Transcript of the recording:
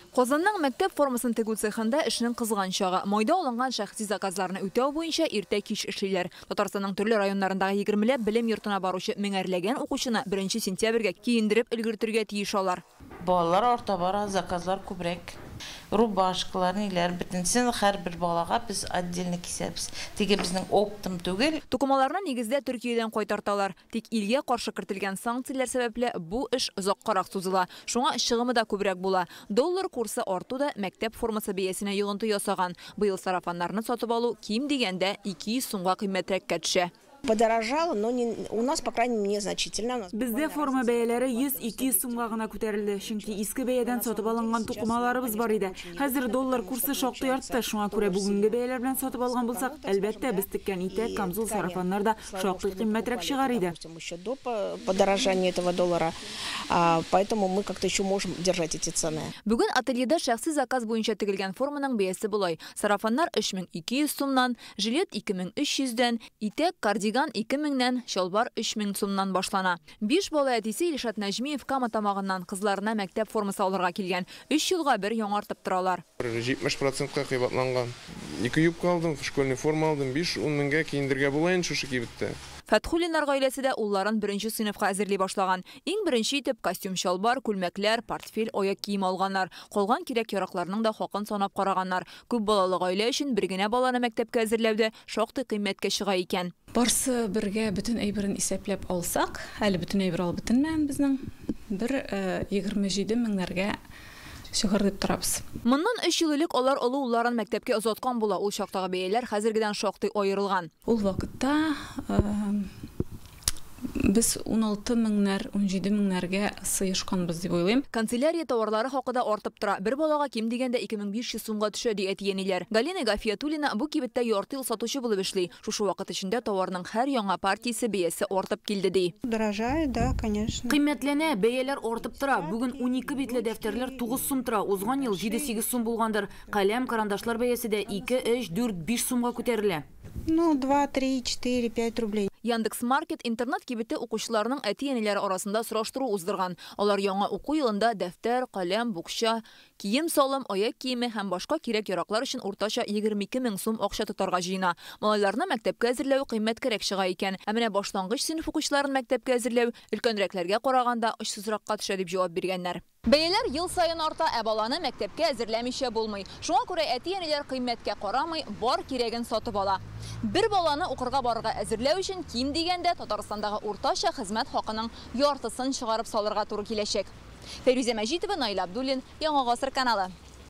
Казанның мәктәп формасын тегү цехында эшнең кызган чагы. Майда алынган шәхси заказларны үтәү буенча иртә-кич эшлиләр. Татарстанның төрле районнарындагы 20ләп белем йортына баручы меңәрләгән укучыны 1 сентябрьгә киендереп өлгертергә тиеш алар. Балалар арта бара, заказлар күбрәк. Рубашкалар, ниләр, бөтенесен һәрбер балага без отдельно кисәбез. Теге безнең оптом түгел. Тукымаларны нигездә Төркиядән кайтарталар. Тик илгә каршы кертелгән санкцияләр сәбәпле бу эш озаккарак сузыла. Шуңа чыгымы да күбрәк була. Доллар курсы арту да мәктәп формасы бәясенә йогынты ясаган. Быел сарафаннарны сатып алу ким дигәндә 200 сумга кыйммәтрәккә төшә. Подорожало, но не, у нас, по крайней мере, незначительно. Бездә форма бәяләре 100-200 сумга гына күтәрелде, чөнки иске бәядән сатып алынган тукымаларыбыз бар иде. Хәзер доллар курсы шактый артты, шуңа күрә бүгенге бәяләр белән сатып алган булсак, әлбәттә, без теккән итәк, камзул, сарафаннар да шактый кыйммәтрәк чыгар иде. Еще до подорожания этого доллара, поэтому мы как-то еще можем держать эти цены. Бүген ательеда шәхси заказ буенча тегелгән форманың бәясе болай. Сарафаннар 3200 сумнан, жилет 2300дән, итәк, кардиган 2000нән, чалбар 3000 сумнан башлана. 5 бала әтисе Илшат Нәҗмиев Кама Тамагыннан кызларына мәктәп формасы алырга килгән. 3 елга бер яңартып торалар. 70%-ка кыйбатланган. 2 юбка алдым, школьный форма алдым, 5-10 меңгә киендергә була инде шушы кибеттә. Фәтхуллиннар гаиләсе дә улларын 1 сыйныфка әзерли башлаган. Иң беренче итеп костюм-чалбар, күлмәкләр, портфель, аяк кием алганнар. Калган кирәк-яракларның да хакын санап караганнар. Күп балалы гаилә өчен бер генә баланы мәктәпкә әзерләү дә шактый кыйммәткә чыга икән. Барсы бергә бөтен әйберен исәпләп алсак, әле бөтен әйбер алып бетенмәгән безнең, бер 27 меңнәргә чыгыр дип торабыз. Моннан 3 ел элек алар олы улларын мәктәпкә озаткан була. Ул чактагы бәяләр хәзергедән шактый аерылган. Ул вакытта без 16 меңнәр, 17 меңнәргә сыешканбыз дип уйлыйм. Канцелярия товарлары хакы да артып тора. Бер балага ким дигәндә 2500 сумга төшә, ди әти-әниләр. Галина Гафиятуллина бу кибеттә ярты ел сатучы булып эшли. Шушы вакыт эчендә товарның һәр яңа партиясе бәясе артып килде, ди. Дорожает, да, конечно. Кыйммәтләнә, бәяләр артып тора. Бүген 12 битле дәфтәрләр 9 сум тора. Узган ел 7-8 сум булгандыр. Каләм, карандашлар бәясе дә 2, 3, 4, 5 сумга күтәрелә. Ну, 2, 3, 4, 5 рублей. Яндекс.Маркет интернет кибете укучыларның әти-әниләре арасында сораштыру уздырган. Алар яңа уку елында дәфтәр, каләм, букча, кием-салым, аяк киеме һәм башка кирәк-яраклар өчен уртача 22 мең сум акча тотарга җыена. Малайларны мәктәпкә әзерләү кыйммәткәрәк чыга икән. Ә менә башлангыч сыйныф укучыларын мәктәпкә әзерләү өлкәнрәкләргә караганда очсызракка төшә дип җавап биргәннәр. Бәяләр ел саен арта, ә баланы мәктәпкә әзерләмичә булмый. Шуңа күрә әти-әниләр кыйммәткә карамый, бар кирәген сатып ала. Бер баланы укырга барырга әзерләү өчен ким дигәндә Татарстандагы уртача хезмәт хакының яртысын чыгарып салырга туры киләчәк. Фәйрүзә Мәҗитова, Наил Абдуллин, Яңа Гасыр каналы.